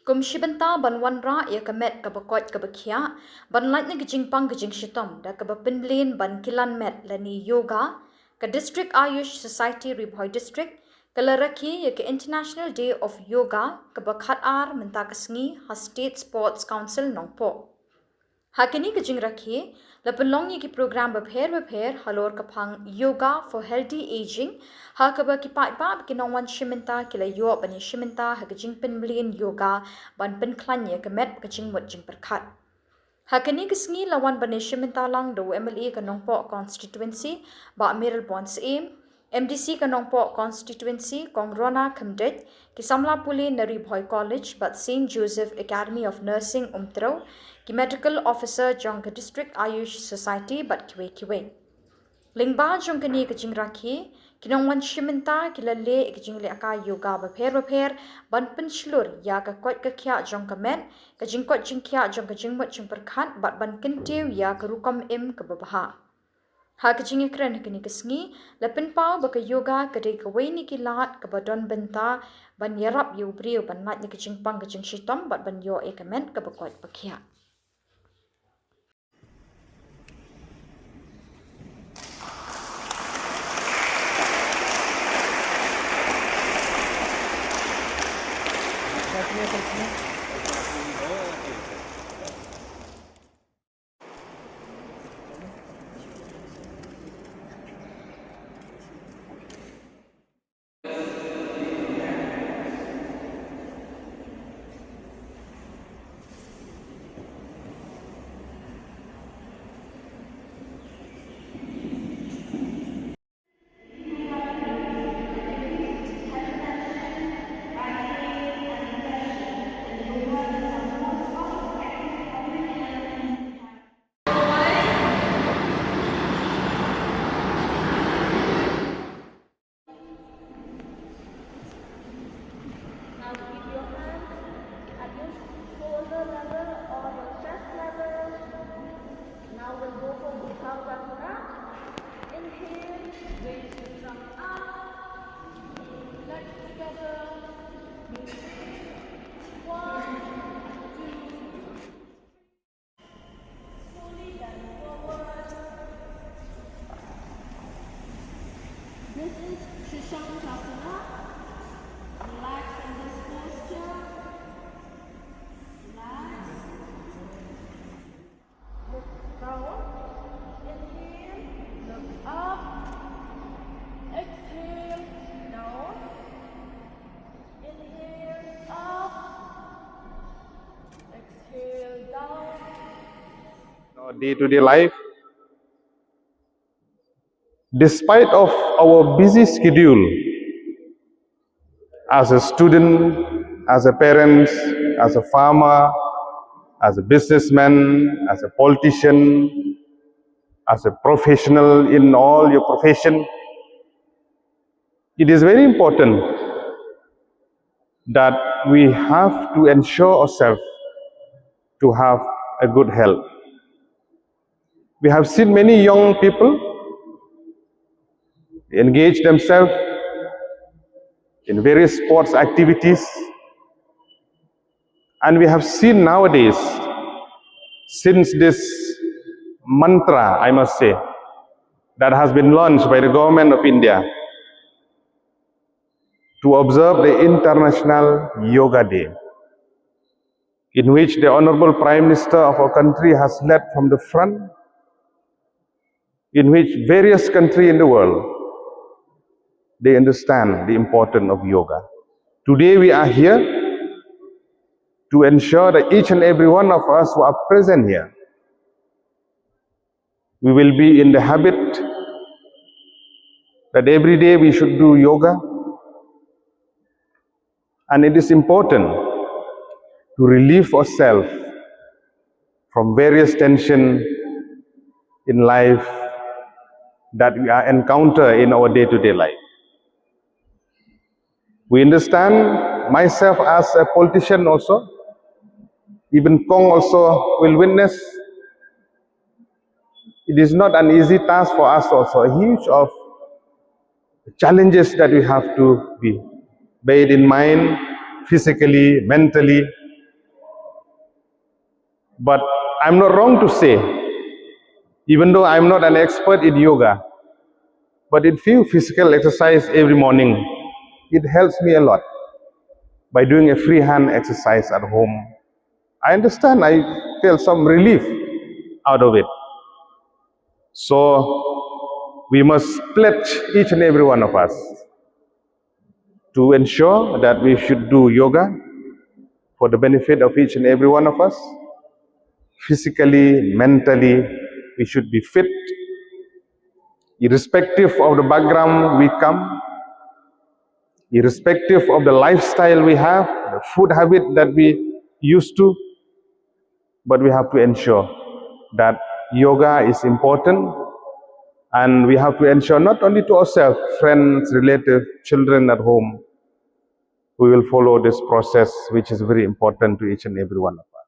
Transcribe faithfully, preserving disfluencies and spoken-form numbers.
Kum shi bynta ban wanrah ïa ka met kaba koit kaba khiah, ban lait na ka jingpang ka jingshitom da kaba pynmlien ban kilan met lane yoga, ka District Ayush Society Ri Bhoi District ka la rakhe ïa ka International Day of Yoga kaba khatar mynta ka sngi ha State Sports Council Nongpoh. Ha kane ka jingrakhe la pynlong ïa ki program bapher bapher halor ka phang Yoga for Healthy Aging, ha kaba ki paidbah ki nongwan shimbynta ki la ïoh ban ïa shimbynta ha ka jingpynmlien yoga ban pynkhlaiñ ïa ka met ka jingmut jingpyrkhat. Ha kane ka sngi la wan ban ïa shimbynta lang da u M L A ka Nongpoh Constituency, Bah Mayralborn Syiem, M D C ka Nongpoh Constituency, Kong Rona Khymdeit, ki samla pule na Ri Bhoi College bad Saint Joseph Academy of Nursing Umtrew, ki medical officer jong ka District Ayush Society bad kiwei kiwei. Lyngba jong kane ka jingrakhe, ki nongwan shimbynta ki la leh ka jinglehkai yoga bapher bapher ban pynshlur ïa ka koit ka khiah jong ka met, ka jingkoit jingkhiah jong ka jingmut jingpyrkhat bad ban kyntiew ïa ka rukom im kaba bha. Ha ka jingïakren ha kane ka sngi, la pynpaw ba ka yoga ka dei kawei na ki lad kaba don bynta ban ïarap ïa u briew ban lait na ka jingpang ka jingshitom bad ban ïoh ïa ka met kaba koit ba khiah. Now keep your hands at your shoulder level or your chest level. Now we'll go for Utthanatasana. Inhale, raise your trunk up. Legs together. One, two, Slowly bend forward. This is Srishangasana. Relax in this posture. Relax. Look down. Inhale. Look up. Exhale. Down. Inhale. Up. Exhale down. Our day-to-day life, despite of our busy schedule, as a student, as a parent, as a farmer, as a businessman, as a politician, as a professional in all your profession, it is very important that we have to ensure ourselves to have a good health. We have seen many young people engage themselves in various sports activities, and we have seen nowadays, since this mantra, I must say, that has been launched by the Government of India, to observe the International Yoga Day, in which the Honorable Prime Minister of our country has led from the front, in which various countries in the world, they understand the importance of yoga. Today we are here to ensure that each and every one of us who are present here, we will be in the habit that every day we should do yoga. And it is important to relieve ourselves from various tension in life that we are encounter in our day-to-day life. We understand, myself as a politician also, even Kong also will witness, it is not an easy task for us also, a huge of challenges that we have to be, be it in mind, physically, mentally, But I'm not wrong to say, even though I'm not an expert in yoga, but in few physical exercise every morning, it helps me a lot by doing a free hand exercise at home. I understand, I feel some relief out of it. So we must pledge, each and every one of us, to ensure that we should do yoga for the benefit of each and every one of us. Physically, mentally, we should be fit, irrespective of the background we come, irrespective of the lifestyle we have, the food habit that we used to. But we have to ensure that yoga is important, and we have to ensure not only to ourselves, friends, relatives, children at home, we will follow this process, which is very important to each and every one of us.